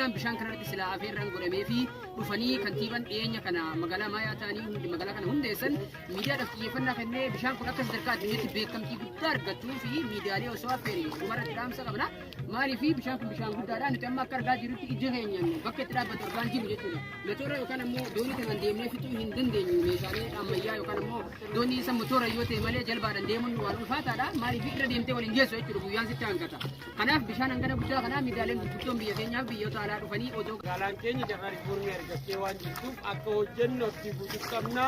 Guddaan bishaan kanarratti silaa afeerraan godhamee fi dhufanii kantiibaan dhiyeenya kana magaalaa Maayaa ta'anii magaalaa kana hundeessan miidiyaadhaaf xiyyeeffannaa kennee bishaan kun akka sadarkaa addunyaatti beekamtii guddaa argatuu fi miidiyaalee osoo affeere dhumarratti dhaamsa qabna. Maaliif bishaan kun bishaan guddaadha. Nuti amma akka argaa jirrutti ija keenyaan bakka itti dhaabbatu argaa hin jiru jechuudha. Motora yookaan ammoo doonii kanaan deemnee fixuu hin dandeenyu. Meeshaalee ammayyaa yookaan ammoo doonii isa motora yoo ta'e malee jalbaadhaan deemuun waan ulfaataadha. Maaliif irra deemtee waliin geessu jechuudha, guyyaan sitti hanqata. Kanaaf bishaan hangana guddaa kanaa miidiyaaleen gurguddoon biyya keenyaaf biyyoota alaa dhufanii odoo Magaalaan keenya carraa riifoormii argattee waan jirtuuf akka hojjennu abdii guutuu qabna.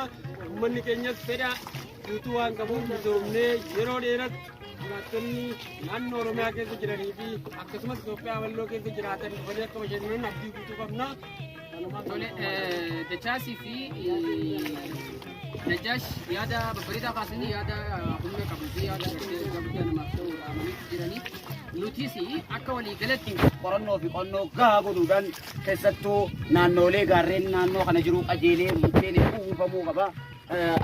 Uummanni keenyas fedha guutuu waan qabuuf misoomnee yeroo dheeratti jiraattonni naannoo Oromiyaa keessa jiranii fi akkasumas Itoophiyaa bal'oo keessa jiraatan dhufanii akka bashannanan abdii guutuu qabna. Tole, Dachaasii fi Najjaash yaada babbareedaa kaasanii, yaada humna qabuu fi yaada gartee guddaa namaaf ta'u dhaamanii jiranii. Nutis akka walii galatti qorannoo fi qonnoo gahaa godhuudhaan keessattuu naannoolee gaarreen naannoo kana jiru qajeelee mukkeen uwwifamuu qaba.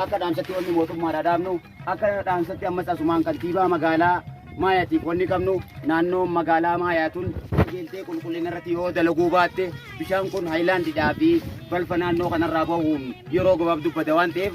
Akka dhaamsatti wanni mootummaadhaa dhaabnu, akka dhaamsatti ammas asumaan kantiibaa magaalaa Maayatiif wanni qabnu, naannoo magaalaa Maayaatun qajeeltee qulqullina irratti yoo dalaguu baatte bishaan kun haayilaandidhaa fi balfa naannoo kanarraa bahuun yeroo gabaabduu bada waan ta'eef.